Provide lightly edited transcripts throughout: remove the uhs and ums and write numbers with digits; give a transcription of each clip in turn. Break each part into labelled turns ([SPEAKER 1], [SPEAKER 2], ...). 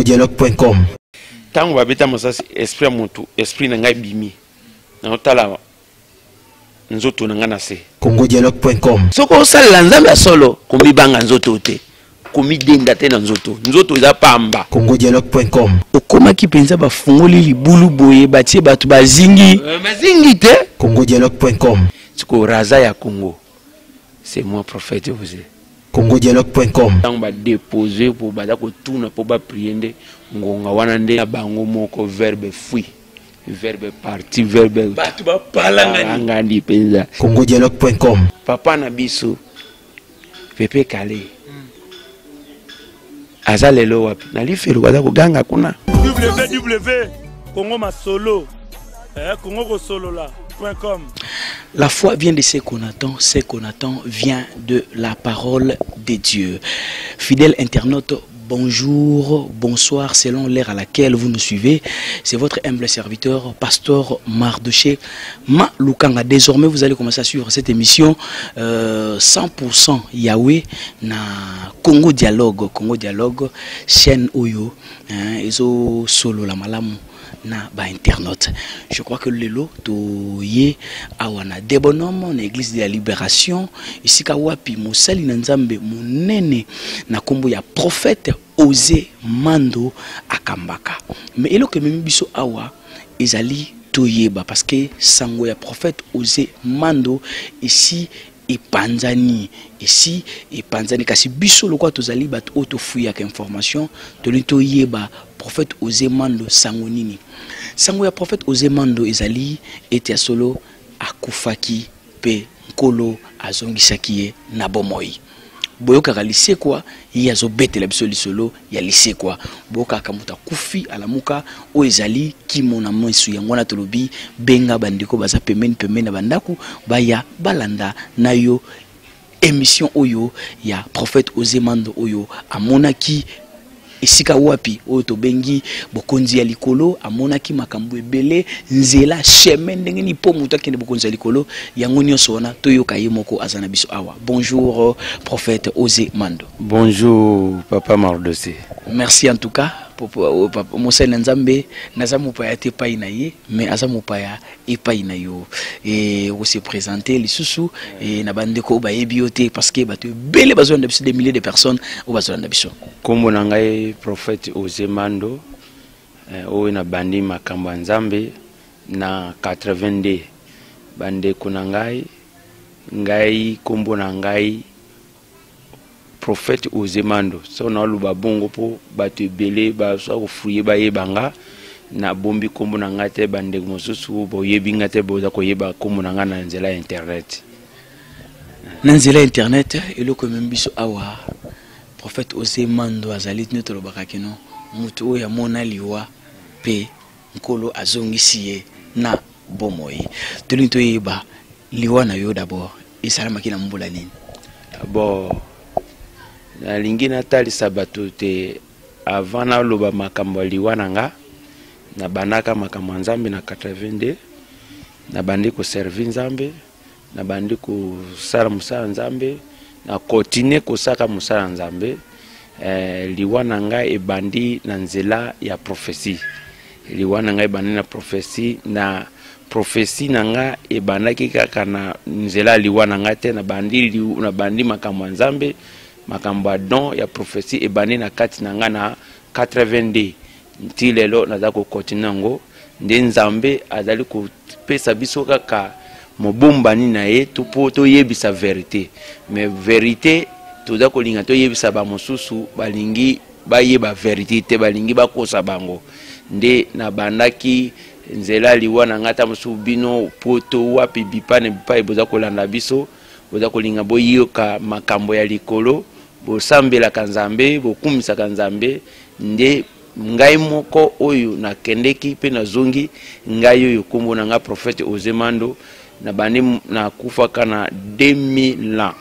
[SPEAKER 1] congodialogue.com.
[SPEAKER 2] Ntango babeta masasi, esprit ya motu, esprit na ngai ebimi, naotala nzoto na ngai na se.
[SPEAKER 1] congodialogue.com.
[SPEAKER 2] Soki osalela Nzambe ya solo, komibanga nzoto te, komidenda te na nzoto, nzoto eza pamba.
[SPEAKER 1] congodialogue.com.
[SPEAKER 3] Okomaki mpenza bafungoli libulu boye, batie bato bazingi.
[SPEAKER 2] Bazingi te.
[SPEAKER 1] congodialogue.com.
[SPEAKER 2] Sikoyo raza ya Congo, c'est moi prophète Osée.
[SPEAKER 1] congodialogue.com.
[SPEAKER 2] Ntango badepose mpo baza kotuna mpo baprie, nde ngonga wana nde na bango moko verbe fui, verbe parti, verbe
[SPEAKER 3] bato bapalangani
[SPEAKER 2] mpenza.
[SPEAKER 1] congodialogue.com.
[SPEAKER 2] Papa na biso Pepe Kale aza lelo wapi? Na lifelo, aza koganga kuna.
[SPEAKER 4] Www Congo Masolo, Congo Kosolola.com.
[SPEAKER 3] La foi vient de ce qu'on attend, ce qu'on attend vient de la parole de Dieu. Fidèle internaute, bonjour, bonsoir, selon l'heure à laquelle vous nous suivez. C'est votre humble serviteur, pasteur Mardoché Malukanga. Désormais, vous allez commencer à suivre cette émission 100% Yahweh na Congo Dialogue. Congo Dialogue, chaîne oyo, hein, ezo solo la malamu na ba internaute. Je crois que lelo toye awa na Debonhomme, na église de la Libération, esika wapi mosali na Nzambe monene na kombo ya prophète Osée Mando akambaka. Mais eloko ememi biso awa ezali toyeba, parce que sango ya prophète Osée Mando ici epanzani, esi epanzani, kasi biso lokola tozali bato oyo tofuyaka information, tolingi toyeba prophète Osée Mando sango nini. Sango ya prophète Osée Mando ezali ete ya solo akufaki mpe Nkolo azongisaki ye na bomoi. Boyokaka lisekwa, ye azobetela biso lisolo ya lisekwa. Boyokaka moto akufi alamuka, oyo ezali kimo na miso. Yango wana tolobi benga bandeko baza pembeni pembeni na bandako, baya balanda na yo émission oyo ya prophète Osée Mando, oyo amonaki esika wapi oyo tobengi bokonzi ya likolo, amonaki makambo ebele, nzela, chemin, ndenge nini mpo moto akende bokonzi ya likolo. Yango nyonso wana toyoka ye moko aza na biso awa. Bonjour, prophète Osée Mando.
[SPEAKER 2] Bonjour, papa Mardoché.
[SPEAKER 3] Merci en tout cas, mosali na Nzambe. Naza mopaya te epai na ye, mais aza mopaya epai na yo. E okose présenter lisusu e na bandeko oyo bayebi yo te, parce que bato ebele bazolanda biso, des milliers de personnes oyo bazolanda biso.
[SPEAKER 2] Nkombo na ngai prophète Osée Mando, oyo nabandi makambo ya Nzambe na 82. Bandeko na ngai, ngai nkombo na ngai prophète Osée Mando. So naoloba bongo mpo bato ebele baza kofuye bayeba nga. Nabombi nkombo na ngai te. Bandeko mosusu boyebi nga te, boza koyeba nkombo na ngai na nzela ya internet.
[SPEAKER 3] Na nzela ya internet. Eloko ememi biso awa, prophète Osée Mando azali nde tolobaka kino motu oyo amona liwa mpe Nkolo azongisi ye na bomoi. Tolingi toyeba liwa na yo d'abord esalamaki na mbula nini?
[SPEAKER 2] Bon, nalingi natalisa bato te, avant naloba makambo ya liwa na nga, nabandaka makambo ya Nzambe na 82. Nabandi koservi Nzambe, nabandi kosala mosala ya Nzambe, na continue kosala mosala ya Nzambe. Liwa na ngai ebandi na nzela ya prophétie. Liwa na ngai ebandi na prophétie. Na prophétie na ngai ebandaki kaka na nzela ya liwa na ngai te. Nabandi makambo ya Nzambe, makambo ya don ya prophétie ebandi na kati na ngai na 82. Nti lelo naza kokontinue yango. Nde Nzambe azali kopesa biso kaka mobombani na ye to mpo toyebisa vérité. Mais vérité toza kolinga toyebisa, bamosusu balingi bayeba vérité te, balingi bakosa bango. Nde nabandaki nzela liwa na ngai. Ta mosusu bino poto wapi, bipai na bipai boza kolanda biso, boza kolinga boyoka makambo ya likolo, bosambelaka Nzambe, bokumisaka Nzambe. Nde ngai moko oyo nakendeki mpe nazongi, ngai oyo nkombo na ngai prophète Osée Mando, nabandi nakufaka na 2000 ans.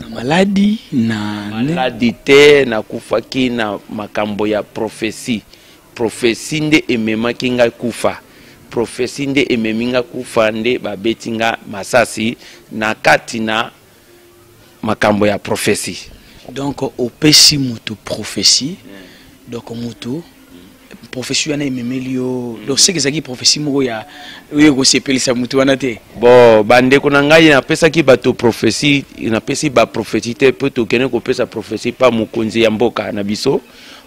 [SPEAKER 3] Na maladi na
[SPEAKER 2] Maladi te, nakufaki na makambo ya prophétie. Prophétie nde ememaki ngai kufa, prophétie nde ememi ngai kufa. Nde babeti nga masasi na kati na makambo ya prophétie.
[SPEAKER 3] Donc opesi moto prophétie. Donc moto prophétie wana ememeli yo, donc seke ezalaki prophétie moko ya oyo ekosepelisa moto wana te.
[SPEAKER 2] Bon, bandeko na ngai, napesaki bato prophétie, napesi baprophétie te mpo tokende kopesa prophétie pa mokonzi ya mboka na biso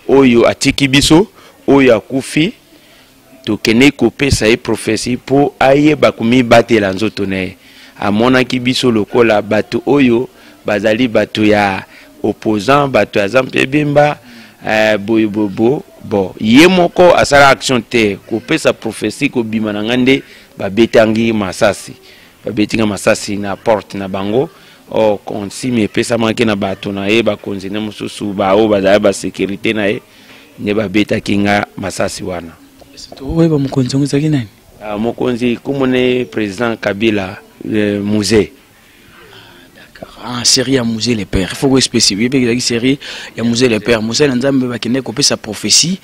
[SPEAKER 2] oyo atiki biso, oyo akufi. Tokende kopesa ye prophétie mpo ayeba komibatela nzoto na ye. Amonaki biso lokola bato oyo bazali bato ya opposant, bato ya Jean-Pierre Bemba, boye boye bo. Bon, ye moko asala action te kopesa prophétie. Kobima na ngai nde babetangi masasi, babeti nga masasi na porte na bango. Or consigne epesamaki na bato na ye, bakonzi nde mosusu baoyo bazali basécurité na ye, nde babetaki nga masasi wana.
[SPEAKER 3] Tokoyeba mokonzi yango ezalaki nani?
[SPEAKER 2] Ah, mokonzi komone président Kabila, Mzee.
[SPEAKER 3] Ah, série ya Mzee le père, il faut ko spécifier mpe ezalaki série ya Mzee le père, mosali na Nzambe. Bakende kopesa prophétie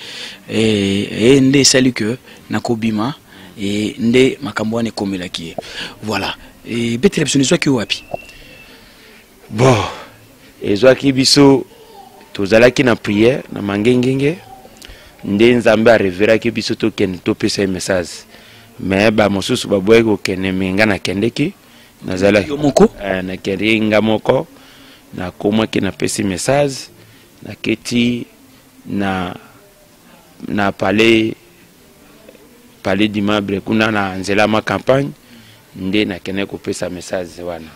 [SPEAKER 3] e nde esali ke nakobima e nde makambo wana ekomelaki ye. Voilà, ebetela biso, ezwaki wapi?
[SPEAKER 2] Bon, ezwaki biso, tozalaki na prière na Mangengenge, nde Nzambe arevelaki biso tokende topesa ye message. Mais bamosusu baboyaki kokende, me nga nakendeki, nazalaki
[SPEAKER 3] Yo moko?
[SPEAKER 2] Nakendeki nga moko, nakomaki, napesi message, naketi na palais du Marbre kuna na nzela ma campagne, nde nakendeki kopesa message wana.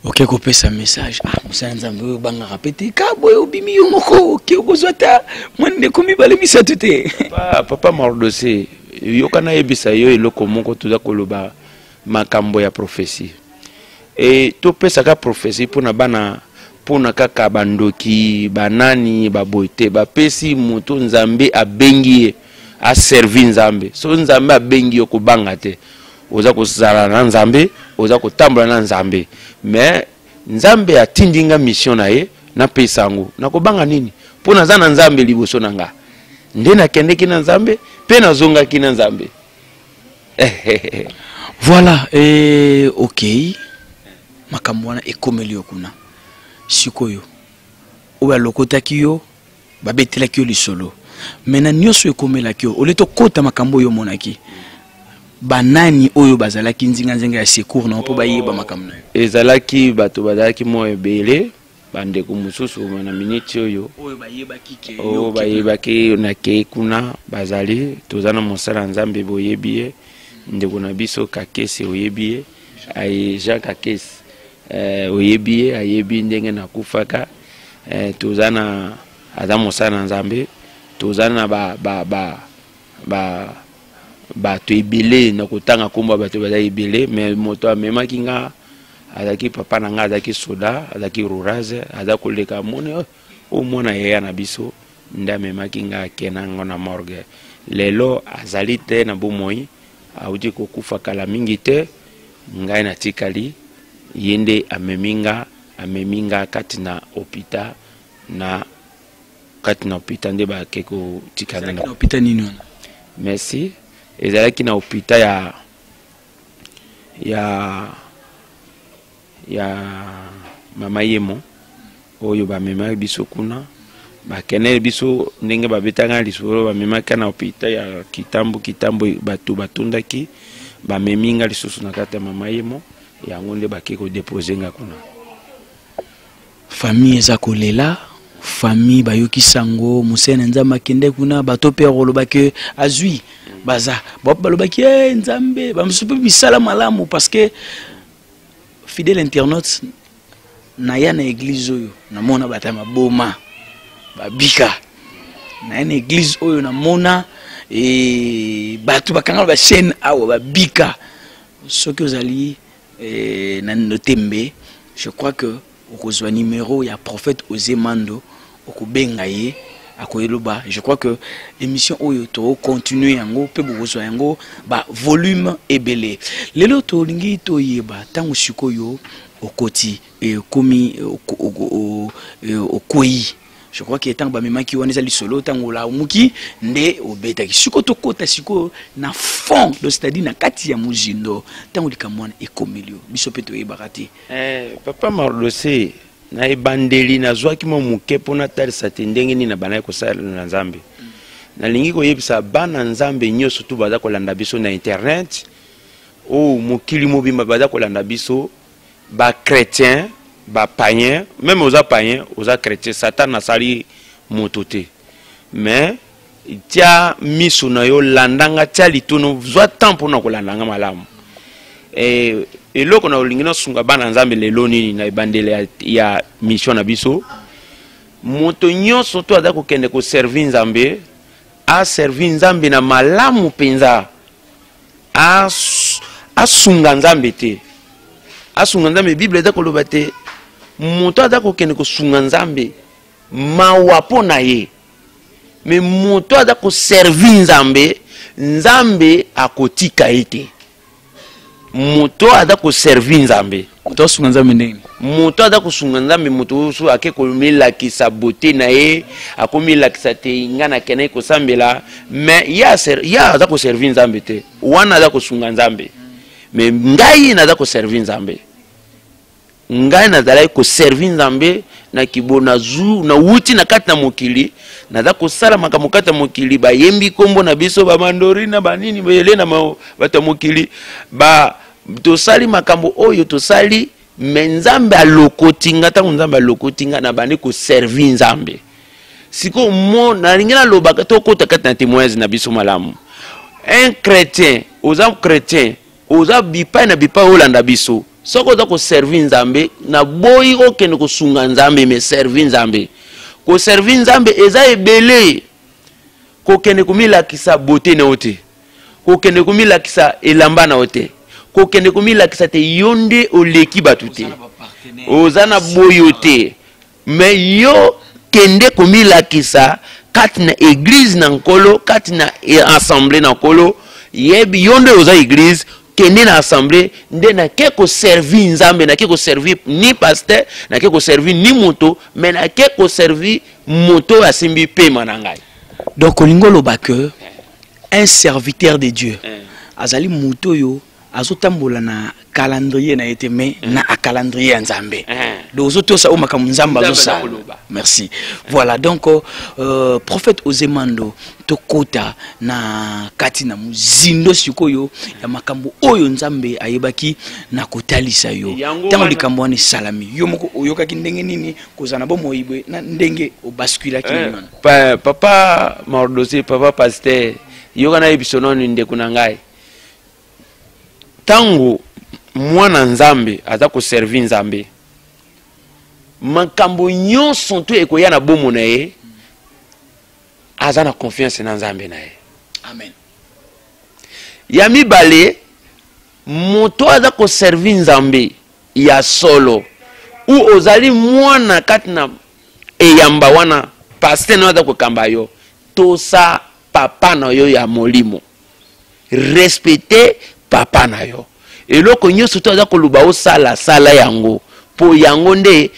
[SPEAKER 3] Oke kopesa message. Ah, mosala Nzambe oyo obangaka mpe te, ka boye obimi yo moko, oke okozwa ata mwa ndeko mibale misato te?
[SPEAKER 2] Papa Mardose, yoka nayebisa yo eloko moko. Toza koloba makambo ya prophétie e topesaka prophétie mpona bana, mpona kaka bandoki, banani baboye te. Bapesi moto Nzambe abengi ye aservi Nzambe. So Nzambe abengi yo, kobanga te. Oza kozala na Nzambe, oza kotambola na Nzambe. Mais Nzambe atindi nga mission na ye, napesa yango, nakobanga nini? Mpo naza na Nzambe liboso na nga. Nde nakendeki na Nzambe mpe nazongaki na Nzambe.
[SPEAKER 3] Voilà, ok, makambo wana ekomeli yo kuna. Sikoyo oyo alokotaki yo, babetelaki yo lisolo, me na nyonso ekomelaki yo, olie tokota makambo oyo omonaki, banani oyo bazalaki nzinganzinga ya secours na yo mpo bayeba makambo na yo?
[SPEAKER 2] Ezalaki bato bazalaki mwa ebele, bandeko mosusu na miniti oyo
[SPEAKER 3] oyo bayebaki ke
[SPEAKER 2] oyo bayebaki nakei kuna bazali. Toza na mosala ya Nzambe, boyebi ye, ndeko na biso Kakesi, oyebi ye, aye Jean Kakesi, oyebi ye, ayebi ndenge nakufaka. Toza na aza mosala na Nzambe. Toza na ba, ba, ba, ba bato ebele na kotanga nkombo ya bato baza ebele. Mais moto amemaki nga azalaki papa na nga, azalaki soda, azalaki rurase, aza koleka, amoni oyo mwana yeya na biso, nde amemaki nga, ake na ngo na morgue. Lelo azali te na bomoi, auti kokufa kala mingi te. Ngai natikali, ye nde amemi nga, amemi nga kati na hôpital, na kati na hôpital nde bake kotika nga.
[SPEAKER 3] Na hôpital nini wana?
[SPEAKER 2] Merci, ezalaki na hôpital ya Mama Yemo oyo bamemaki biso kuna. Bakendeki biso ndenge babetaka lisolo, bamemaki na hôpital ya Kitambo. Kitambo bato batundaki, bamemi nga lisusu na kati ya Mama Yemo, yango nde bake kodepose nga kuna.
[SPEAKER 3] Famille eza kolela, famille bayoki sango mosali na Nzambe akende kuna. Bato mpe akoloba ke azwi baza balobaki e Nzambe, bamosusu mpe misala malamu, parce que fidèle internaute, naya na église oyo, namona bato ya maboma babika. Naya na église oyo, namona bato bakanga bachaîne awa babika. Soki ozali na notembe, je crois que okozwa numéro ya prophète Ose Mando, okobenga ye, akoyeloba. Je crois que émission oyo tokontinue yango mpe bokozwa yango bavolume ebele. Lelo tolingi toyeba ntango sikoyo okoti, ekomi okwei. Je crois que ntango bamemaki wana eza lisolo, ntango olamuki nde obetaki. Sikoyo tokota sikoyo na fond, donc c'est-à-dire na kati ya mozindo, ntango likambo wana ekomeli yo, biso mpe toyebaka te.
[SPEAKER 2] Papa Mardose. Na ebandeli nazwaki mwa moke mpo natalisa te ndenge nini nabandaki kosalela na Nzambe. Nalingi koyebisa bana Nzambe nyonso tu baza kolanda biso na internet, oyo mokili mobimba baza kolanda biso, ba chrétien, ba païen, meme oza païen, oza chrétien, Satan asali moto te. Mais tia miso na yo, landa nga, tia litono, zwa temps mpona kolanda nga malamu. Eloko na olingi nasunga bana Nzambe lelo nini na ebandeli ya mission na biso, moto nyonso to aza kokende koservi Nzambe, aservi Nzambe na malamu mpenza, asunga Nzambe te, asunga Nzambe. Bible eza koloba te moto aza kokende kosunga Nzambe mawa mpo na ye, me moto aza koservi Nzambe, Nzambe akotika ye te. Moto aza koservi Nzambe,
[SPEAKER 3] moto asunga Nzambe ndenge
[SPEAKER 2] moto aza kosunga Nzambe, moto oyo ake komilakisa bote na ye, akomilakisa te nga nakendaki kosambela, me ye aza koservi Nzambe te, wana aza kosunga Nzambe. Me ngai naza koservi Nzambe, ngai nazalaki koservi Nzambe na kibo, nawuti na kati na mokili, naza kosala makambo kati ya mokili, bayembi kombo na biso bamandori na banini bayele na bato ya mokili, tosali makambo oyo tosali, me Nzambe alokoti nga. Ntango Nzambe alokoti nga, nabandi koservi Nzambe. Sikoyo mo nalingi nalobaka, tokota kati na témoignage na biso malamu. Un chrétien, oza chrétien, oza bipai na bipai olanda biso, soki oza koservi Nzambe, naboyi okende kosunga Nzambe, me servi Nzambe. Koservi Nzambe eza ebele, kokende komilakisa bote na yo te, kokende komilakisa elamba na yo te, kokende komilakisa te yo nde oleki bato te, oza na boyo te, me yo kende komilakisa kati na eglise na Nkolo, kati na assemblée na Nkolo. Yebi yo nde oza eglise, kende na assemblée nde nake koservi Nzambe, nake koservi ni pasteur, nake koservi ni moto, me nake koservi moto oyo asimbi pema na ngai.
[SPEAKER 3] Donc olingi oloba que un serviteur de Dieu azali moto oyo azotambola na calendrier na ye te, mais na calendrier ya Nzambe. Donc ozotosa oyo makambo Nzambe azosala. Merci. Voilà, donc prophète Ozemando, tokota na kati na mozindo sikoyo ya makambo oyo Nzambe ayebaki na kotalisa yo. Ntango likambo wana esalami, yo moko oyokaki ndenge nini kozala na bomoi boye na ndenge obasculaki?
[SPEAKER 2] Papa Mardose, papa pasteur, yoka na yebiso nanu ndeko na ngai. Ntango mwana Nzambe aza koservi Nzambe, makambo nyonso to ekoya na bomo na ye, aza na confiance na Nzambe na ye.
[SPEAKER 3] Amen.
[SPEAKER 2] Ya mibale, moto aza koservi Nzambe ya solo, u ozali mwana kati na eyamba wana, pasteur na yo aza kokamba yo, tosa papa na yo ya molimo, respecte papa na yo. Eloko nyonso to aza koloba osala, sala yango, mpo yango nde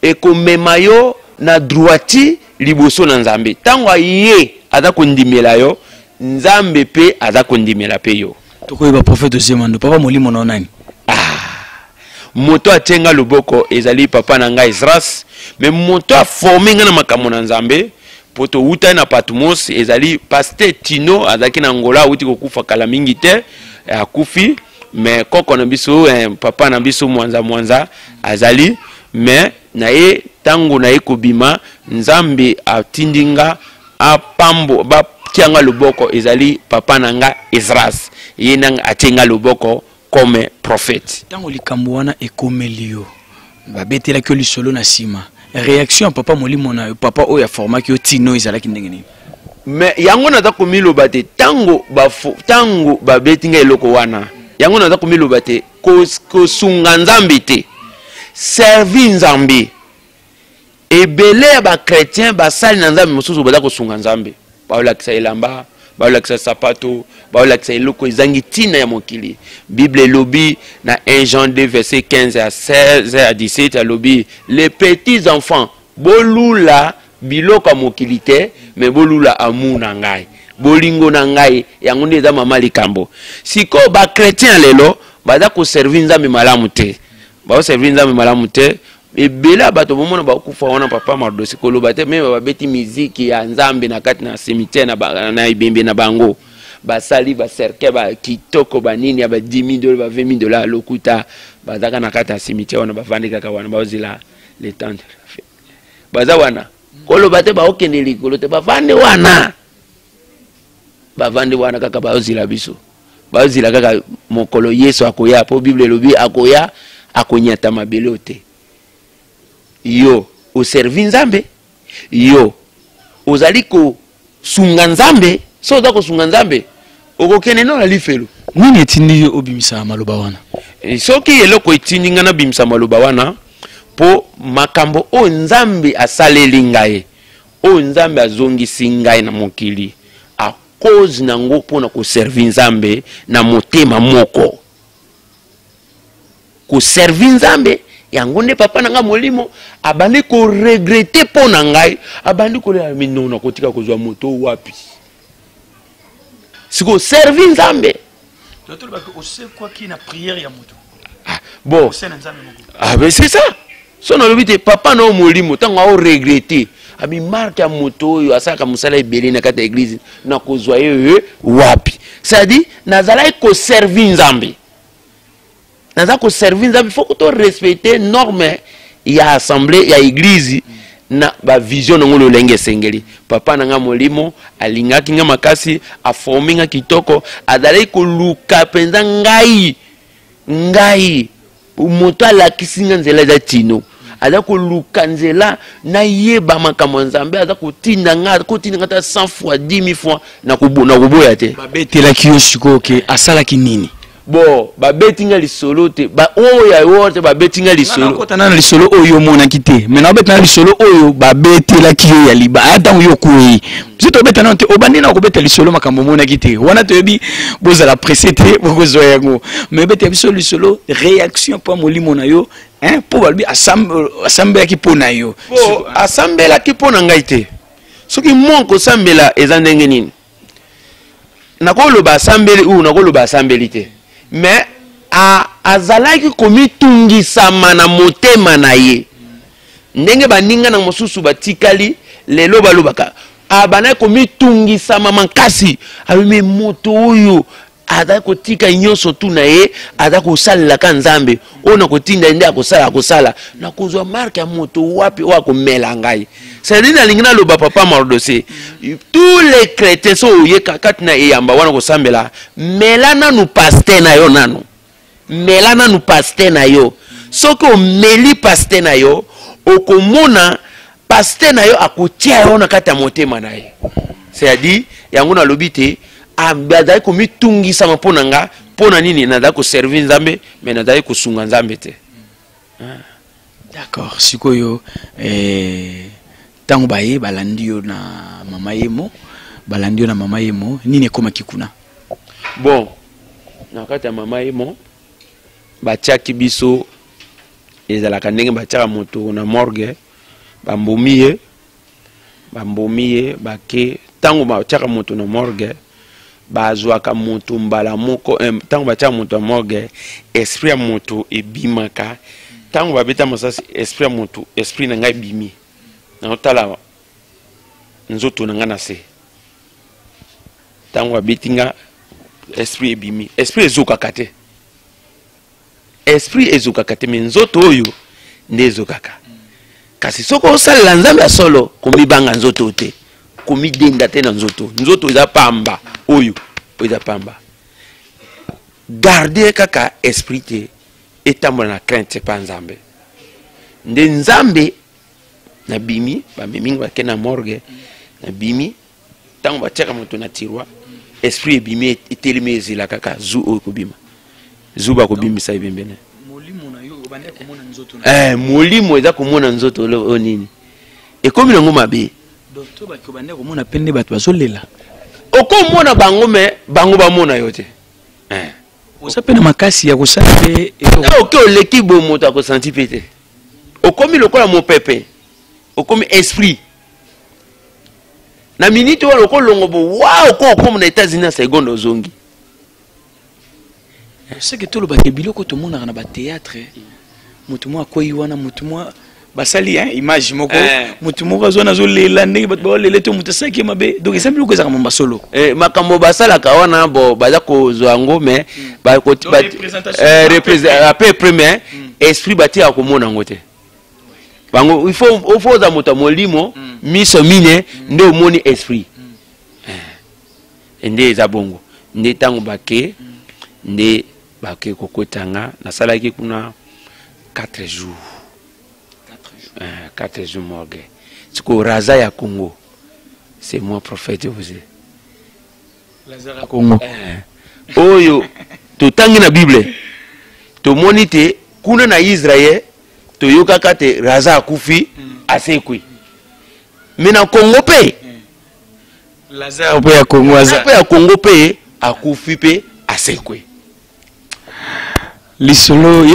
[SPEAKER 2] ekomema yo na droiti liboso na Nzambe. Ntango aye aza kondimela yo, Nzambe mpe aza kondimela mpe yo.
[SPEAKER 3] Tokoyeba prophète Ozemando, papa molimo na nani?
[SPEAKER 2] Moto atie nga loboko ezali papa na ngai Esdras, me moto aforme nga na makambo na Nzambe po towutani na Patmos ezali pasteur Tino, azalaki na Angola, awuti kokufa kala mingi te, akufi. Me koko na biso, papa na biso Mwanza Mwanza azali, me na ye ntango na ye kobima, Nzambe atindi nga apambo batia nga loboko, ezali papa na nga Esdras, ye nanga atie nga loboko comme prophète.
[SPEAKER 3] Ntango likambo wana ekomeli yo, babetelaki yo lisolo na nsima, réaction ya papa molimo na yo, papa oyo aformaki yo Tino, ezalaki ndenge nini?
[SPEAKER 2] Me yango naza komiloba te, ntango babeti ngai eloko wana, yango naza komiloba te kosunga Nzambe te, servi Nzambe. Ebele ya bachrétien basali na Nzambe mosusu baza kosunga Nzambe, baolakisa elamba, baolakisa sapato, baolakisa eloko ezangi ntina ya mokili. Bible elobi na 1 Jean 2 verset 15 à 16 à 17, alobi les petits enfants bolula biloko ya mokili te, me bolula amour na ngai, bolingo na ngai, yango nde eza mama likambo. Sikoyo bachrétien lelo baza koservi Nzambe malamu te, baoservi Nzambe malamu te. Ebele ya bato bomona bakufa wana, papa Mardosi, koloba te, me babeti miziki ya Nzambe na kati na cimetière na ebembe na bango. Basali bacercueil bakitoko, banini ya ba 10 000 dollars, ba 20 000 dollars, lokuta. Bazaka na kati ya cimetière wana, bavandi kaka wana, bazela le temps de la fête. Baza wana, koloba te, baokende likolo te, bavandi wana, bavandi wana kaka, bazela biso, bazela kaka mokolo Yesu akoya, mpo Bible elobi akoya, akonyata mabele oyo te. Yo oservi Nzambe, yo ozali kosunga Nzambe. So oza kosunga Nzambe, okokende no na lifelo.
[SPEAKER 3] Nini etindi yo obimisa maloba wana?
[SPEAKER 2] Soki eloko etindi ngai nabimisa maloba wana, mpo makambo oyo Nzambe asaleli ngai, oyo Nzambe azongisi ngai na mokili à cause nango, mpona koservi Nzambe na motema moko, koservi Nzambe. Yango nde papa na ngai molimo abandi koregretter mpo na ngai, abandi kolela: mino nakotika kozwa moto wapi? Sikoyo servi Nzambe.
[SPEAKER 3] Osekwaki na prière ya moto?
[SPEAKER 2] Ah, bon, ah, mais c'est ça. So nalobi te, papa na yo molimo, ntango aoregretter, abi marke ya moto oyo asalaka mosala ebele na kati ya église, nakozwa ye wapi? C'est-à-dire nazalaki koservi Nzambe, naza koservi Nzambe. Faut to respecter norme ya assemblée ya église na bavision nango lolenge esengeli. Papa na nga molimo alingaki nga makasi, aformi nga kitoko, azalaki koluka mpenza ngai. Ngai moto alakisi nga nzela eza Tino. Aza koluka nzela nayeba makambo ya Nzambe, aza kotinda nga, kotinda nga ata 100 fois, 10 000 fois, nakoboya te.
[SPEAKER 3] Babetelaki yo sikoyo ke asalaki nini?
[SPEAKER 2] Bon, babeti nga lisolo te, oyo ya yo te, babeti nga lisolo.
[SPEAKER 3] Nakota na lisolo oyo omonaki te, mais naobeta na lisolo oyo babetelaki yo ya liba aya ntango yo okwei. Biso tobeta nano te, obandi na kobeta lisolo makambo omonaki te wana. Toyebi bozala pressé te, bokozwa yango, mais obetela biso lisolo réaction mpo molimo na yo, mpo balobi asambelaki mpo na yo.
[SPEAKER 2] Po asambelaki mpo na ngai te. Soki mwa kosambela eza ndenge nini, nakoloba asambeli ou nakoloba asambeli te, mais azalaki komitungisama na motema na ye ndenge baninga na mosusu batikali lelo balobaka. Abandaki komitungisama makasi, alobi moto oyo azali kotika nyonso tu na ye, aza kosalelaka Nzambe oyo nakotinda ye nde akosala, akosala. Nakozwa marke ya moto wapi oyo akomela ngai? C'est-à-dire nalingi naloba, papa Mardose, tous les chrétiens, so oyeka kati na eyamba wana kosambela, mela nanu pasteur na yo nanu, mela nanu pasteur na yo. Soki omeli pasteur na yo, okomona pasteur na yo akotia yo na kati ya motema na ye. C'est-à-dire yango nalobi te, azali komitungisama mpo na nga. Mpo na nini? Nazali koservi Nzambe, mais nazali kosunga Nzambe te.
[SPEAKER 3] D'accord. Sikoyo ntango baye balandi yo na mama Yemo, balandi yo na mama Yemo, nini ekomaki kuna?
[SPEAKER 2] Bon, na kati ya mama Yemo, batiaki biso, ezalaka ndenge batiaka moto na morgue, bambomi ye, bambomi ye, bake. Ntango batiaka moto na morgue, bazwaka moto mbala moko. Ntango batiaka moto ya morgue, esprit ya moto ebimaka. Ntango babeta masasi, esprit ya moto, esprit na ngai ebimi, naotala nzoto na ngai na se. Ntango babeti nga, esprit ebimi, esprit ezokaka te, esprit ezokaka te, mais nzoto oyo nde ezokaka. Kasi soki osalela Nzambe ya solo, komibanga nzoto te, komidenda te na nzoto. Nzoto eza pamba, oyo eza pamba. Garde kaka esprit te etambola na crainte pa Nzambe. Nde Nzambe nabimi, bamemi nga, bake na morgue, nabimi. Ntango batiaka moto na tiroir, esprit ebimi, etelemi, ezela kaka zu oyo kobima, zu bakobimisa ebembene. Molimo eza komona nzoto oyo nini ekomi nango mabe.
[SPEAKER 3] Komona mpe nde bato bazolela.
[SPEAKER 2] Okomona bango, mais bango bamona yo te.
[SPEAKER 3] Oza mpe na makasi ya kosala mpe.
[SPEAKER 2] Oke, oleki bo moto akosanti mpe te. Okomi lokola mopepe, okomi esprit na minute wana, okolongo bo wa oko okoma na États-Unis na seconde, ozongi.
[SPEAKER 3] Seke tolobaka biloko tomonaka na bathéâtre, moto mwa akwei wana, moto mwa. Basali hein, image moko eh. Motu moko azwa nazolela ndenge bato baolela to moto asalaki ye mabe, donc eza biloko ezalaka mamba solo.
[SPEAKER 2] Eh, makambo basalaka wana bo baza kozwa yango mais à peu près, mais esprit batikaka komona yango te. Bango il faut oza moto ya molimo, miso mine nde omoni esprit. Nde eza bongo nde ntango bake nde bake kokota nga, nasalaki kuna 4 jours, 4 jours morgue. Sikoyo raza ya Congo, c'est moi prophète Osée.
[SPEAKER 3] Lazare ya Congo.
[SPEAKER 2] Oyo totangi na Bible, tomoni te kuna na Israel toyokaka te raza akufi asekwi, me na Congo mpe
[SPEAKER 3] Lazare mpe ya Congo aza
[SPEAKER 2] mpe ya Congo mpe akufi mpe asekwi.
[SPEAKER 3] Lisolo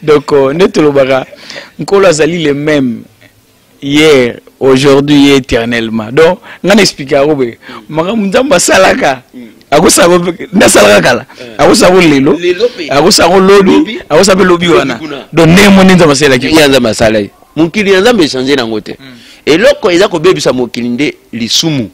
[SPEAKER 3] donc nde tolobaka Nkolo azali le même hier, aujourd'hui et éternellement. Donc nga na explique yango boye: makambo Nzambe asalaka, akosala nde asalaka kala, akosala ngo lelo, akosala ngo lobi, akosala mpe lobi wana. Donc ndenge mo nde Nzambe asalelaki.
[SPEAKER 2] Ya Nzambe asalaki mokili ya Nzambe echange nango te. Eloko eza kobebisa mokili nde lisumu.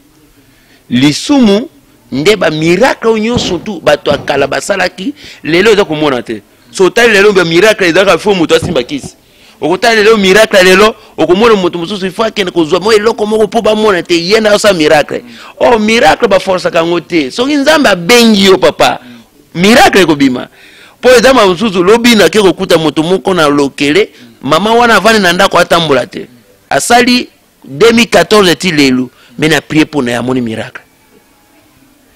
[SPEAKER 2] Lisumu nde bamiracle oyo nyonso tu bato ya kala basalaki, lelo eza komona te. So otali lelo, bamiracle ezalaka fo moto asimba kisi. Okotala lelo miracle ya lelo, okomona moto mosusu ifo akende kozwa mo eloko moko mpo bamona te ye nde asala miracle. O miracle baforsaka yango te. Soki Nzambe abengi yo, papa, miracle ekobima. Mpo eza ma mosusu, lobi nake kokuta moto moko na lokele, mama wana avandi na ndako, atambola te, asali 2014 ti lelo, me na prie mpo na ye, amoni miracle.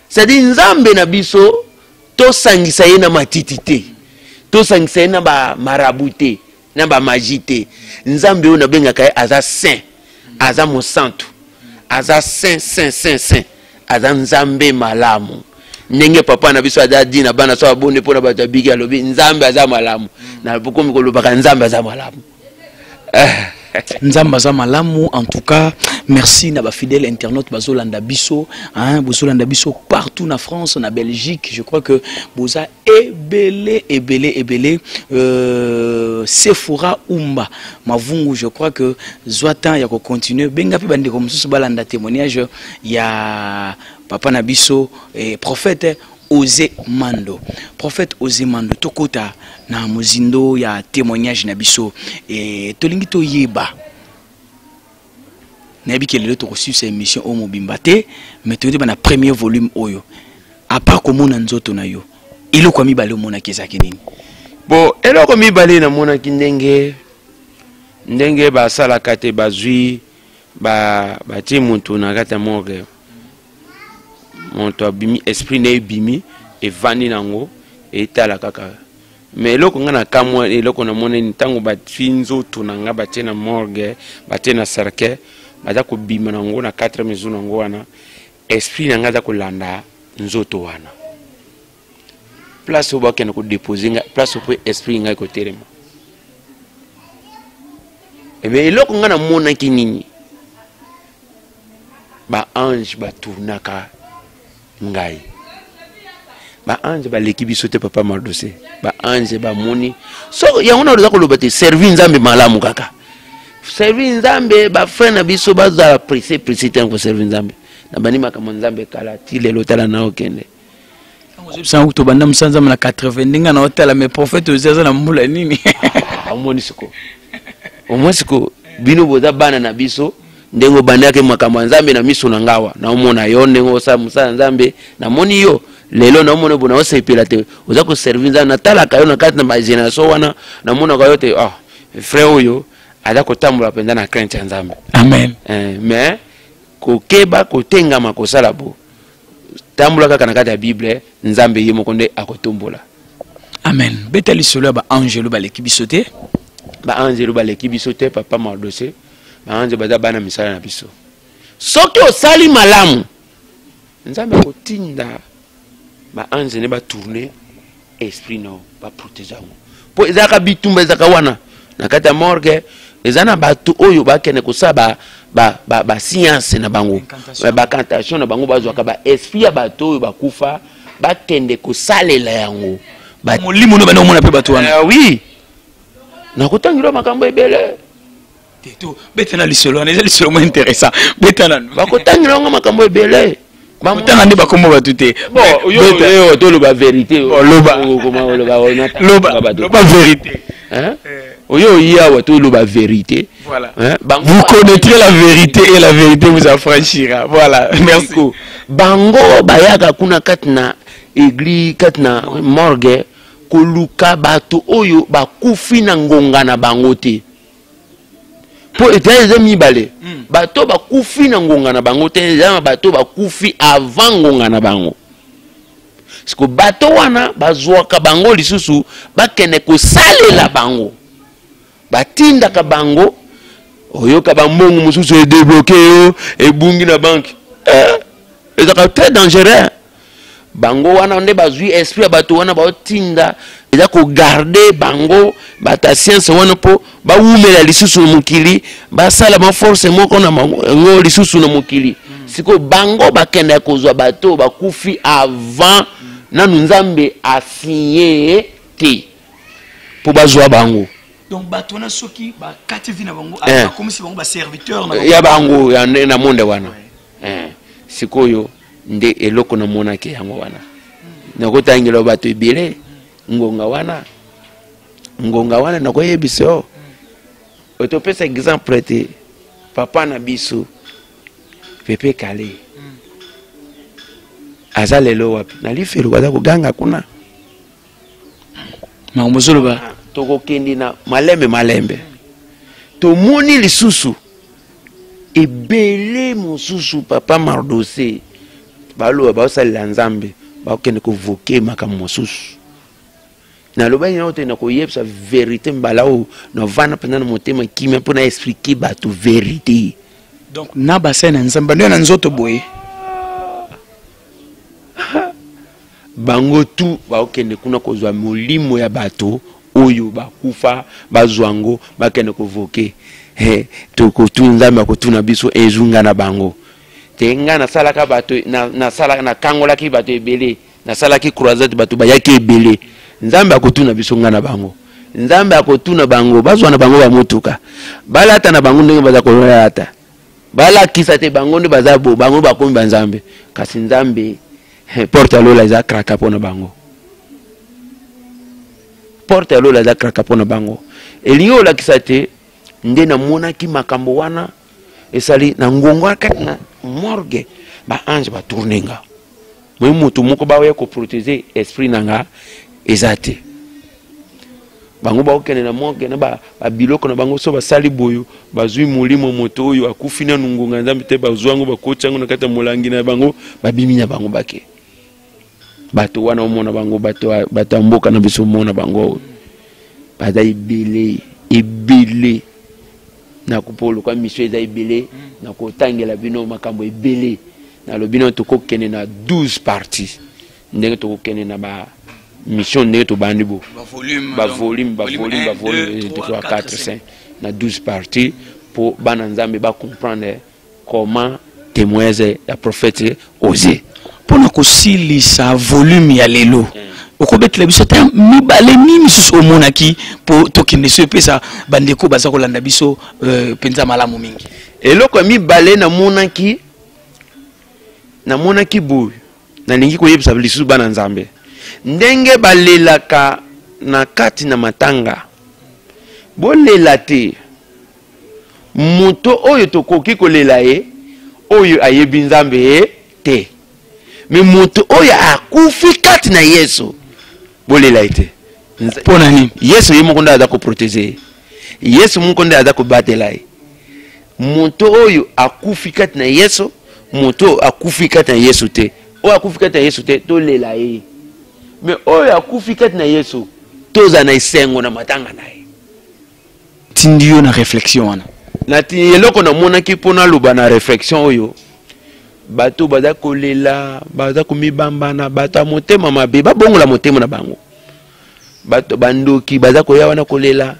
[SPEAKER 2] C'est-à-dire Nzambe na biso, tosangisa ye na matiti te, tosangisa ye na bamarabu te, na bamagie te. Nzambe oyo nabengaka ye aza saint, aza mosantu, aza saint, saint, saint, saint, aza Nzambe malamu. Ndenge papa na biso aza di na bana so abonde mpo na bato abiki, alobi Nzambe aza malamu. Na bokomi kolobaka Nzambe aza malamu.
[SPEAKER 3] Nzambe aza malamu. En tout cas, merci na bafidèle internaute bazolanda biso, hein, bozolanda biso partout na France, na Belgique. Je crois que boza ebele, ebele, ebele. Sephora Umba Mavungu, je crois que zwa temps ya kocontinue, benga mpe bandeko mosusu balanda témoignage ya papa na biso, eh, prophète Osée Mando. Prophète Osée Mando, tokota na mozindo ya témoignage na biso e tolingi toyeba. Nayebi ke lelo tokosusa émission oyo mobimba te, mais toyeba na premier volume oyo, à part komona nzoto na yo, eloko ya mibale omonaki ezalaki nini?
[SPEAKER 2] Bon, eloko mibale namonaki, ndenge basalaka te, bazwi batie motu na kati ya morgue, moto abimi, esprit na ebimi, evandi nango, etala kaka. Me eloko nga na kamwa, eloko namonani ntango batie nzoto na nga, batie na morgue, batie na cercueil, baza kobima nango na 4 jour nango wana, esprit na nga aza kolanda nzoto wana. Place oyo bakende kodepose nga, place oyo mpe esprit ngai kotelema. Ebe eloko nga namonaki nini? Baange batournaka ngai. Baange baleki biso te, papa Mardose. Baange bamoni so yango na oza koloba te, servi Nzambe malamu kaka, servi Nzambe. Bafrère na biso bazala presse presse te koservi Nzambe. Na bandi makambo Nzambe kala ti lelo, tala na okende.
[SPEAKER 3] Ozobisanga tobanda mosala Nzambe na 80, ndenge na otala, mais prophète Osée aza na mbula nini?
[SPEAKER 2] Omoni siko, omoni siko, bino boza bana na biso. Ndenge obandaki makambo ya Nzambe na miso na ngawa, naomona yo ndenge osala mosala ya Nzambe. Namoni yo lelo, naomona bo naosepela te oza koservi Nzambe. Natalaka yo na kati na bagénération wana, namonaka yo te, ah, frère oyo aza kotambola mpenza na crainte ya Nzambe.
[SPEAKER 3] Amen.
[SPEAKER 2] Mais kokeba kotengama kosala bo tambola kaka na kati ya Bible, Nzambe ye moko nde akotombola.
[SPEAKER 3] Amen. Beta lisolo ya baangelo baleki biso te.
[SPEAKER 2] Baangelo baleki biso te, papa Mardose. Baange baza bana misala na biso. Soki osali malamu, Nzambe akotinda baange nde batourne esprit na yo, baprotege yango. Mpo ezalaka bitumba, ezalaka wana na kati ya morgue, eza na bato oyo bakende kosala bascience na bango, bacantation na bango, bazwaka baesprit ya bato oyo bakufa, bakende kosalela yango.
[SPEAKER 3] Molimo no banda komona mpe bato wana?
[SPEAKER 2] Oui. Nakotangela makambo ebele.
[SPEAKER 3] Beta na lisolo wana, eza lisolo mo intéressant. Beta nanu.
[SPEAKER 2] Bakotangela yango makambo ebele.
[SPEAKER 3] Otanga nde bakombo bato te.
[SPEAKER 2] Bon, yo toloba vérité.
[SPEAKER 3] Loba. Loba vérité.
[SPEAKER 2] Hein? Oyo oyi awa, toloba vérité.
[SPEAKER 3] Voilà. Hein? Vous connaîtrez la vérité et la vérité vous affranchira. Voilà. Merci.
[SPEAKER 2] Bango bayaka kuna kati na église, kati na morgue, koluka bato oyo bakufi na ngonga na bango te. Po ete eza mibale. Bato bakufi na ngonga na bango te, eza na bato bakufi avant ngonga na bango. Siko bato wana bazwaka bango lisusu bakende kosalela bango. Batindaka bango, oyoka bambongo mosusu edébloqué yo, ebungi na banque. Ezalaka très dangereux. Bango wana nde bazwi esprit ya bato wana baotinda, eza kogarde bango bato ya science wana mpo bawumela lisusu na mokili, basala ba force moko na bango lisusu na mokili. Sikoyo bango bakendaka kozwa bato bakufi avant nanu Nzambe asinye te mpo bazwa bango.
[SPEAKER 3] Donc bato wana soki bakati vie na bango, bakomisi bango ba serviteur na
[SPEAKER 2] ya bango ya na monde wana. Sikoyo nde eloko namonaki yango wana. Nakotangela bato ebele ngonga wana, ngonga wana nakoyebisa yo. Otopesa exemple te, papa na biso Pepe Kale aza lelo wapi? Na lifelo aza koganga kuna.
[SPEAKER 3] Makambo ozoloba.
[SPEAKER 2] Tokokende na malembe malembe. Tomoni lisusu ebele mosusu papa Mardose baloba baosalela Nzambe, bakokende kovoke makambo mosusu. Nalobaki yango te, nakoyebisa vérité mbala oyo navanda mpenza na motema kimia mpo na expliquer bato vérité.
[SPEAKER 3] Donc na basali na Nzambe bando na nzoto boye.
[SPEAKER 2] Bango tu bakokende kuna kozwa molimo ya bato oyo bakufa, bazwa yango bakende kovoke. Tokotuna Nzambe, akotuna biso ezunga na bango te. Nga nasalaka bato, nasalaka, nakangolaki bato ebele, nasalaki croisade, bato bayaki ebele. Nzambe akotuna biso nga na bango. Nzambe akotuna bango, bazwa na bango bamotuka, balata na bango ndenge baza kolata, balakisa te bango nde baza bo, bango bakomi ba Nzambe. Kasi Nzambe, porte ya lola eza kraka mpona bango. Porte ya lola eza kraka mpona bango. Elingi kolakisa te nde namonaki makambo wana esali na ngonga kati na morgue, ba ange ba tourne nga. Moi moto moko baoya koprotéger esprit na nga eza te. Bango bakokende na morgue na ba biloko na bango, so basali boyo, bazwi molimo moto oyo akufi nanu ngonga Nzambe te, bazwi yango bakoti yango na kati ya molangi na bango, babimi na bango bake. Bato wana omona bango, bato ya mboka na biso omona bango baza ebele ebele. Na kopoluka mission eza ebele, na kotangela bino makambo ebele. Nalobi nano tokokende na 12 parties, ndenge tokokende na ba mission, ndenge tobandi bo
[SPEAKER 3] Ba volume,
[SPEAKER 2] ba volume, ba
[SPEAKER 3] volume
[SPEAKER 2] volume,
[SPEAKER 3] 1,
[SPEAKER 2] ba volume,
[SPEAKER 3] 2,
[SPEAKER 2] 3,
[SPEAKER 3] 3,
[SPEAKER 2] 4,
[SPEAKER 3] 4,
[SPEAKER 2] 5, na 12 parties po bana Nzambe ba comprendre comment témoigner ya prophète Osée.
[SPEAKER 3] Mpona kosilisa volume ya lelo, okobetela biso ata mibale nini misusu omonaki mpo tokende so epesa bandeko baza kolanda biso mpenza malamu mingi.
[SPEAKER 2] Eloko ya mibale namonaki boye, nalingi koyebisa lisusu bana Nzambe ndenge balelaka na kati na matanga. Bolela te. Moto oyo tokoki kolela ye oyo ayebi Nzambe ye te, me moto oyo akufi kati na Yesu bolela ye te.
[SPEAKER 3] Mpo na nini?
[SPEAKER 2] Yesu ye moko nde aza koprotege ye, Yesu moko nde aza kobatela ye. Moto oyo akufi kati na Yesu, moto oyo akufi kati na Yesu te, oyo akufi kati na Yesu te tolela ye, me oyo akufi kati na Yesu tozala na esengo na matanga na ye.
[SPEAKER 3] Tindi yo na réflexion wana.
[SPEAKER 2] Nati eloko namonaki mpo naloba na réflexion oyo, bato baza kolela, baza komibambana, bato ya motema mabe babongola motema na bango. Bato bandoki baza koya wana kolela,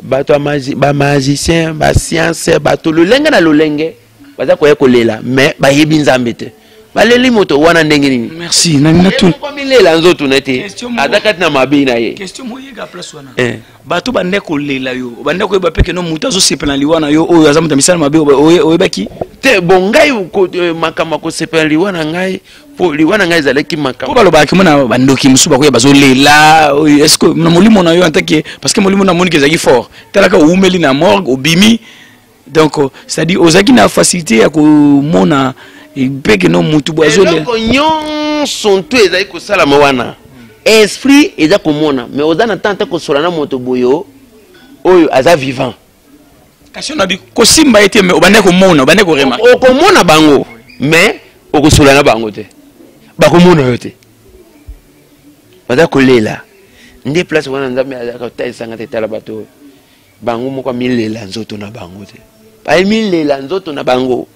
[SPEAKER 2] bato ya ba magicien, ba science, bato lolenge na lolenge baza koya kolela, mais bayebi Nzambe te. Baleli moto wana ndenge nini?
[SPEAKER 3] Merci. Na na
[SPEAKER 2] tu. Milela nzoto na te. Aza kati na mabe na ye.
[SPEAKER 3] Question moyega place wana. Eh. Bato bande kolela yo. Bande koyeba pe que no moto azosepela liwa na yo oyo aza moto misala mabe oyebaki.
[SPEAKER 2] Te bon ngai eh, makambo ya kosepela liwa na ngai po liwa na ngai ezalaki makambo.
[SPEAKER 3] Po balobaka mona bandoki mosusu bakoya bazolela oyo est-ce que na molimo na yo en tant que parce que molimo na moniki ezalaki fort. Talaka owumeli na morgue obimi. Donc c'est-à-dire ozalaki na facilité ya komona mpe ke no mutu boye azolela.
[SPEAKER 2] Eloko nyonso ntu ezali kosalama wana esprit eza komona mais oza na temps te kosola na moto boyo oyo aza vivant.
[SPEAKER 3] Kasi onabi kosimba ye te mais obandaki komona, obandaki koremarquer.
[SPEAKER 2] Okomona bango mais okosola na bango te, bakomona yo te, baza kolela nde place wana Nzambe azalaka kotalisanga te. Tala bato oyo bango moko amilela nzoto na bango te, bamilela nzoto na bango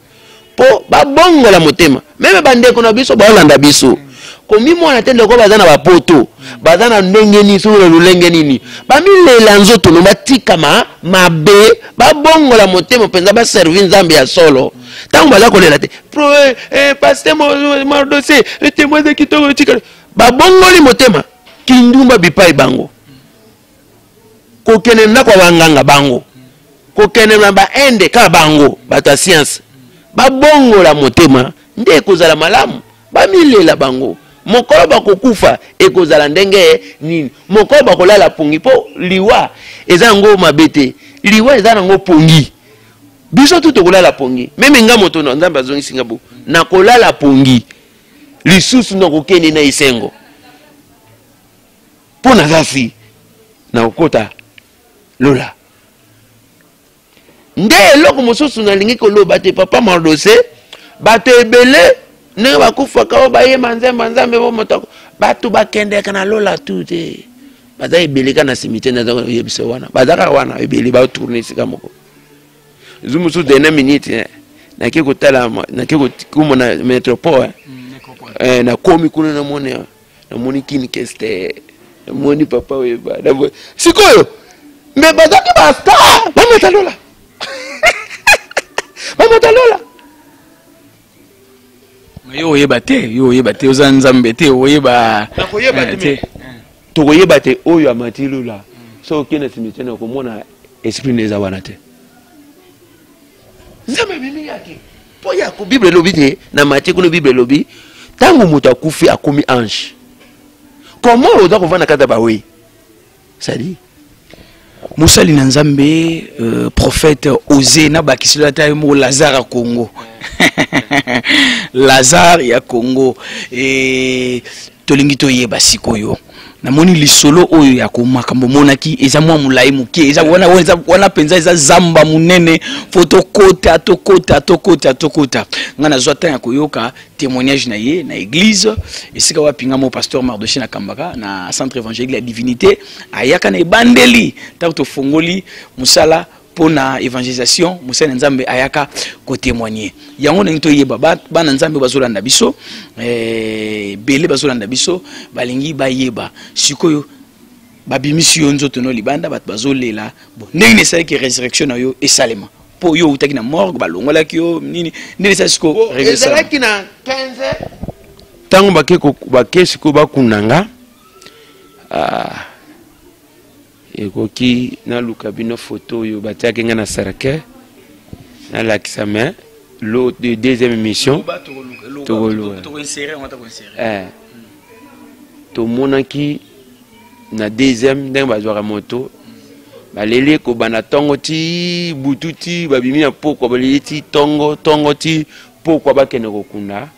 [SPEAKER 2] mpo babongola motema. Meme bandeko na biso baolanda biso komimona te, ndeko baza na bapoto, baza na ndenge nini, soki na lolenge nini, bamilela nzoto no, batikama mabe, babongola motema mpenza, baservi Nzambe ya solo. Ntango baza kolela te pro eh, eh, paster Mardose eh, témoin de kitoko tika, babongoli motema kindumba bipai bango kokende ndako ya banganga bango kokende na bainde kaka bango bato ya sianse babongola motema nde ekozala malamu. Bamilela bango mokolo bakokufa ekozala ndenge nini, mokolo bakolala pongi, mpo liwa eza yango mabe te, liwa eza nango pongi. Biso tu tokolala pongi, meme nga moto na Nzambe azongisi nga bo nakolala pongi lisusu, nakokende na esengo mpo naza si nakokota lola. Nde eloko mosusu nalingi koloba te, papa Mardose, bato ebele ndenge bakufaka oyo bayema nzembo Nzambe bo moto bato bakendeka na lola tu te, baza ebele kaka na cimetière. Naza koyebisa wana baza kaka wana ebele, batourne esika moko. Zu mosusu dernière minute nake kotala, nake komona métropole, eh, nakomi kuna namoni, namoni kini keste, namoni papa oyeba sikoyo me bazalaki bastar bamata lola bamata lola.
[SPEAKER 3] Yo oyeba te, yo oyeba te, oza Nzambe te, oyeba
[SPEAKER 2] nakoyeba te, tokoyeba te oyo amati lola. Soki okende cimetière nakomona esprit na eza wana te. Nzambe amemi yake mpo ya ko Bible elobi te na Matthieu kuna, Bible elobi ntango moto akufi akomi ange. Comment oza kovanda kati ya bawei? C'est-à-dire
[SPEAKER 3] mosali na Nzambe prophète Ose na bakisilo ata ye moko Lazare ya Congo, Lazare ya Congo. E, tolingi toyeba sikoyo, namoni lisolo oyo ya makambo omonaki eza mwa molai moke, eza wana, wana, wana mpenza eza zamba monene, fo tokota tokota tokota tokota. Ngai nazwa temps ya koyoka témoignage na ye na église esika wapi nga mo pasteur Mardoché na kambaka na centre évangélique ya divinité. Ayaka na ebandeli ntango tofongoli mosala mpo na évangélisation, mosali na Nzambe ayaka kotémoigner yango. Ndenge toyeba, bana Nzambe bazolanda biso ebele, bazolanda biso, balingi bayeba sikoyo babimisi yo nzoto no libanda, bato bazolela bon, ndenge nini esalaki résurrection na yo esalema? Mpo yo outaki na morgue, balongolaki yo nini, ndenge esali sikoyo?
[SPEAKER 2] Ezalaki na 15 ntango bake bake sikoyo bakunda nga. Ah, ekoki naluka bino foto oyo batiaki nga na cercueil, nalakisa, mais lo de deuxième émission tokoluka. Eh, tomonaki na deuxième ndenge bazwaka moto, baleli kobanda ntongo ti butu, ti babimi na pokwa, baleli ti ntongo ntongo ti pokwa, bakende kokunda.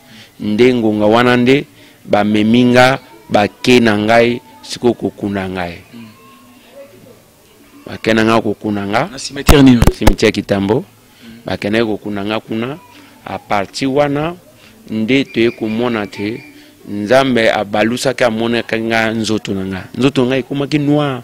[SPEAKER 2] Nde ngonga wana nde bamemi nga, bake na ngai sikoyo kokunda ngai, bake na ngai kokunda nga
[SPEAKER 3] na cimetière nini?
[SPEAKER 2] Cimetière Kitambo. Bakendaki kokunda nga kuna. A partir wana nde toye komona te Nzambe abalusaki, amonaki nga nzoto na nga, nzoto na ngai ekomaki noir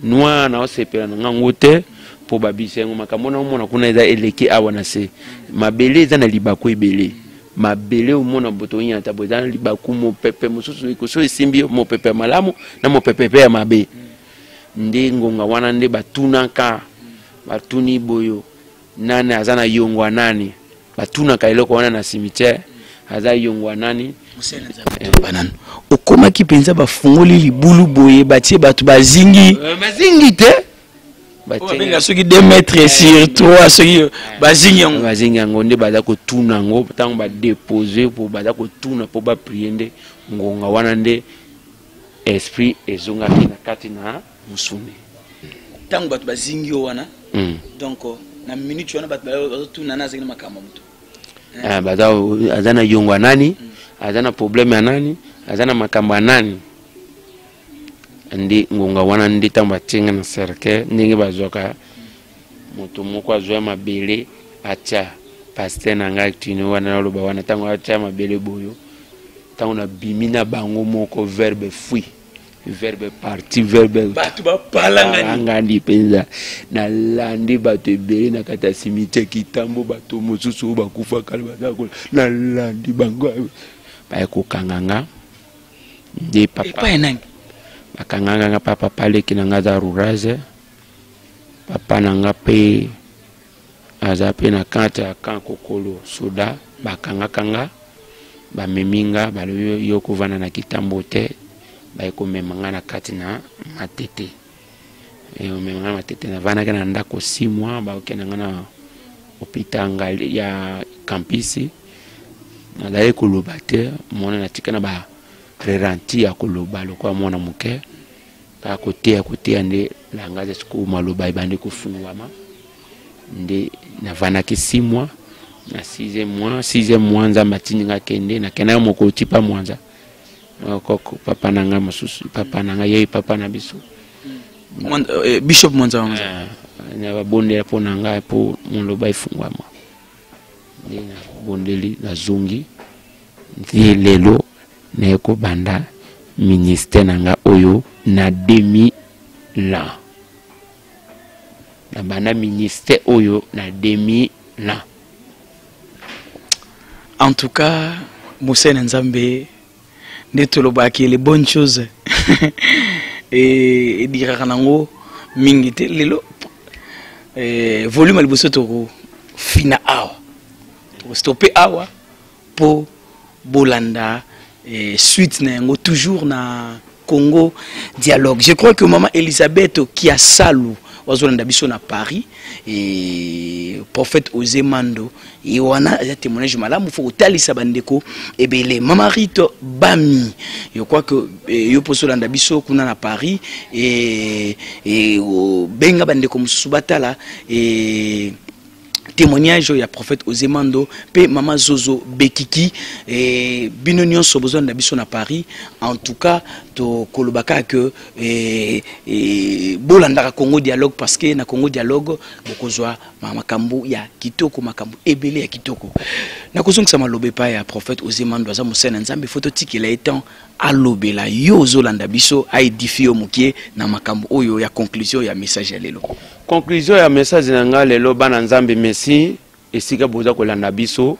[SPEAKER 2] noir, naosepela na nga ngo te mpo babisa yango. Makambo na omona kuna eza eleki awa na se mabele, eza na libaku ebele. Mabele omona boto onyata bo eza na libaku, mopepe mosusu ekoso esimbi yo, mopepe ya malamu na mopepe mpe ya mabe. Nde ngonga wana nde batunaka, batuni boyo nani aza na yongo ya nani, batunaka eloko wana na cimetière. Aza yongwa nani?
[SPEAKER 3] Banano okomaki mpenza, bafungoli libulu boye, batie bato bazingi?
[SPEAKER 2] Bazingi te.
[SPEAKER 3] Babenga soki 2 mètres sur 3, soki bazingi yango.
[SPEAKER 2] Bazingi yango nde baza kotuna yango. Ntango badepose po baza kotuna mpo baprier, nde ngonga wana nde esprit ezongaki na kati na mosuni.
[SPEAKER 3] Ntango bato bazingi yo wana, donc na minute wana bato bazotuna na azangi na makambo moto.
[SPEAKER 2] Baza aza na yongo ya nani, aza na problème ya nani, aza na makambo ya nani. Nde ngonga wana nde ntango batienga na cercueil, ndenge bazwaka moto moko azwa mabele atya, pasteur na ngai tino wana naloba wana, ntango atya mabele boyo, ntango nabimi na bango moko, verbe fui, verbe parti, verbe
[SPEAKER 3] Bato bapalangani.
[SPEAKER 2] Ngandi mpenza, nalandi bato ebele na kati ya cimetière Kitambo. Bato mosusu oyo bakufa kala baza kola, nalandi bango, baye kokanga nga nde papa.
[SPEAKER 3] Epai ya nani?
[SPEAKER 2] Bakanganga nga pa papa leki na nga aza rourage, papa na nga mpe aza mpe na kati ya camp Kokolo soda. Bakangaka nga, bamemi nga, balobi yo kovanda na Kitambo te. Baye komema nga na kati na Matete. Omema nga na Matete, navandaki na ndako 6 mois. Bakokende nga na hôpital ya campus. Nazali koloba te, mwana natika na ba ralenti ya koloba lokola mwana moke, kaka koteya koteya nde langage. Sikoyo maloba ebandi kofungwama. Nde navandaki 6 mois. Na 6e mois, 6e mois, Nzambe atindi nga kende. Nakendaki mokolo tipa Mwanza koko papa na ngai mosusu, papa na ngai, yei papa na biso.
[SPEAKER 3] Bishop Mwanza.
[SPEAKER 2] Na babondela mpo na ngai mpo moloba efungwama. Nde nabondeli, nazongi. Nde lelo naye kobanda ministère na nga oyo na 2000 ans. Nabanda ministère oyo na 2000 ans.
[SPEAKER 3] En tout cas, mosali na Nzambe, nde tolobaki, les bonnes choses ediraka nango mingi te. Lelo volume ya liboso tokofina awa, tokostope awa mpo bolanda suite na yango toujours na Congo Dialogue. Je crois que mama Elisabeth Kiasalu wazolanda biso na Paris et prophète Ose Mando ye wana aza témoignage malamu, fo kotalisa bandeko ebele. Mama Rite Bami, je crois que yo mpo ozolanda biso kuna na Paris et obenga bandeko mosusu batala et témoignage ya prophète Ozemando pe mama Zozo Bekiki et bino nyonso bozolanda biso na Paris. En tout cas, to kolobaka que et bolandaka Congo Dialogue, parce que na Congo Dialogue bokozwa makambo ya kitoko, makambo ebele ya kitoko. Nakozongisa maloba epai ya prophète Ozemando. Aza mosali na Nzambe, faut totikela ye temps alobela yo ozolanda biso, aédifie yo mokie na makambo oyo ya conclusion ya message ya lelo.
[SPEAKER 2] Conclusion ya message na nga lelo, bana Nzambe, merci esika boza kolanda biso.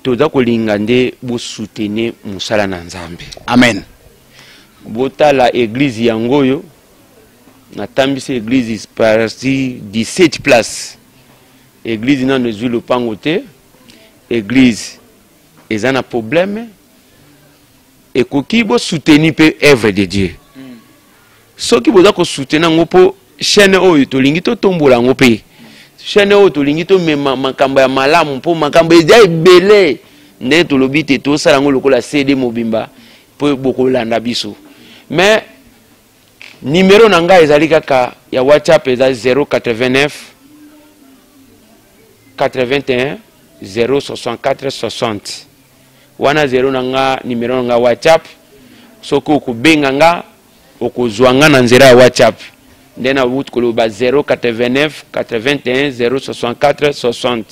[SPEAKER 2] Toza kolinga nde bosoutenir mosala na Nzambe.
[SPEAKER 3] Amen.
[SPEAKER 2] Botala église yango oyo natambisi, église parti 17 place. Église nano ezwi lopango te, église eza na problème. Ekoki bosoutenir mpe œuvre de Dieu soki boza kosoutenir yango, mpo chaîne oyo tolingi totombola yango, mpe chaîne oyo tolingi tomema makambo ya malamu, mpo makambo eza ebele. Ndenge tolobi te, tosala yango lokola CD mobimba mpo bokolanda biso. Mais numéro na ngai ezali kaka ya WhatsApp, eza 089 81 064 60. Wana 0 na nga, numéro na nga WhatsApp. Soki okobenga nga, okozwa nga na nzela ya WhatsApp. Nde nawuti koloba, 089 81 064 60,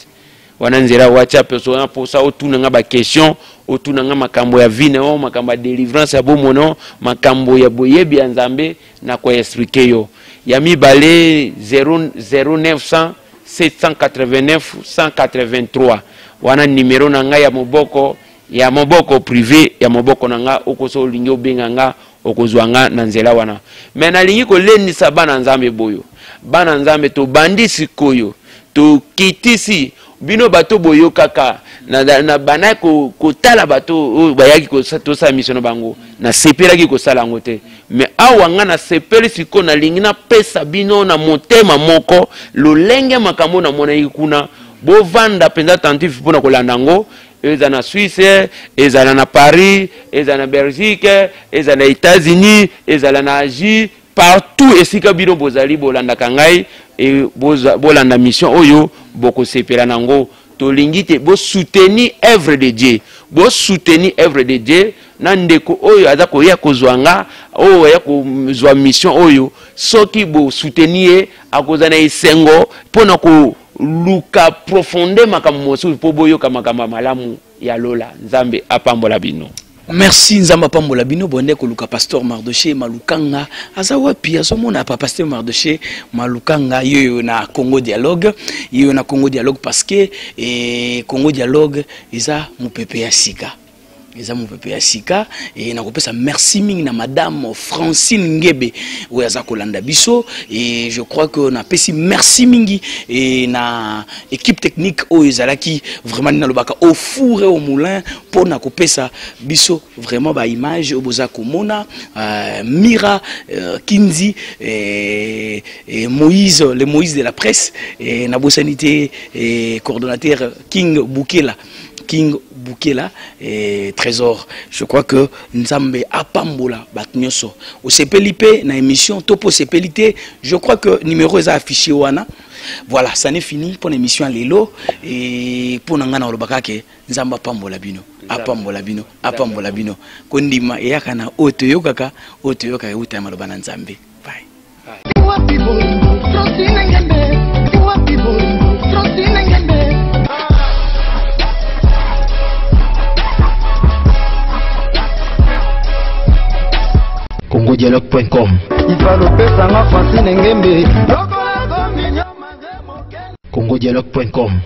[SPEAKER 2] wana nzela ya WhatsApp. So wana mposa otuna nga baquestion, otuna nga makambo ya vie na yo, makambo ya délivrance ya bomoi na yo, makambo ya boyebi ya Nzambe, na koexpliquer yo. Ya mibale, 0 0900 789 183, wana numéro na ngai ya moboko, ya moboko privé, ya moboko na nga. Okoso olingi obenga nga, okozwa nga na nzela wana. Me nalingi kolendisa bana Nzambe boyo: bana Nzambe, tobandi sikoyo, tokitisi. Bino bato boyokaka na, na bana kotala bato oyo bayaki tosala mission na bango, nasepelaki kosala yango te. Mais awa nga nasepeli sikoyo, nalingi napesa bino na motema moko lolenge makambo namonaki kuna. Bovanda mpenza attentif mpo na kolanda yango. Ezala na Suisse, ezala na Paris, ezala na Belgique, ezala na États-Unis, ezala na Asie, partout esika bino bozali bolandaka ngai e bolanda mission oyo, bokosepela nango. Tolingi te bosoutenir œuvre de Dieu, bosoutenir œuvre de Dieu na ndeko oyo aza koya kozwa nga, oyo aya kozwa mission oyo. Soki bosoutenir ye, akozala na esengo mpona koluka profonde makambo mosusu mpo boyoka makambo ya malamu ya lola. Nzambe apambola bino.
[SPEAKER 3] Merci, Nzambe apambola bino. Bonde koluka pasteur Mardoché Malukanga aza wapi? Azomona pa pasteur Mardoché Malukanga yoyo na Congo Dialogue, yoyo na Congo Dialogue, parce que Congo Dialogue eza mopepe ya sika, eza mopepe ya sika. E nakopesa merci mingi na madame Francine Ngebe oyo aza kolanda biso. Et je crois que napesi merci mingi e na équipe technique oyo ezalaki vraiment nini nalobaka au four et au moulin mpo na kopesa biso vraiment ba image oyo boza komona, Mira, Kinzi et Moïse, le Moïse de la presse, et nabosani te et coordonnateur King Bukela, King Bukela et Trésor. Je crois que Nzambe apambola bato nyonso. Osepeli pe na émission to po osepeli te, je crois que numéro eza affiché wana. Voilà, ça n'est fini pour l'émission lelo. Et pour nanga na olobaka ke Nzambe apambola bino, apambola bino, apambola bino. Kondima eyaka na oyo toyokaka, oyo toyokaka euta ya maloba na Nzambe. Bye.
[SPEAKER 5] Wapi bolingo, Francine Ngembe? Wapi bolingo, Francine Ngembe?
[SPEAKER 1] congodialogue.com.
[SPEAKER 5] Ifalopesanga Francine Ngembe.
[SPEAKER 1] congodialogue.com.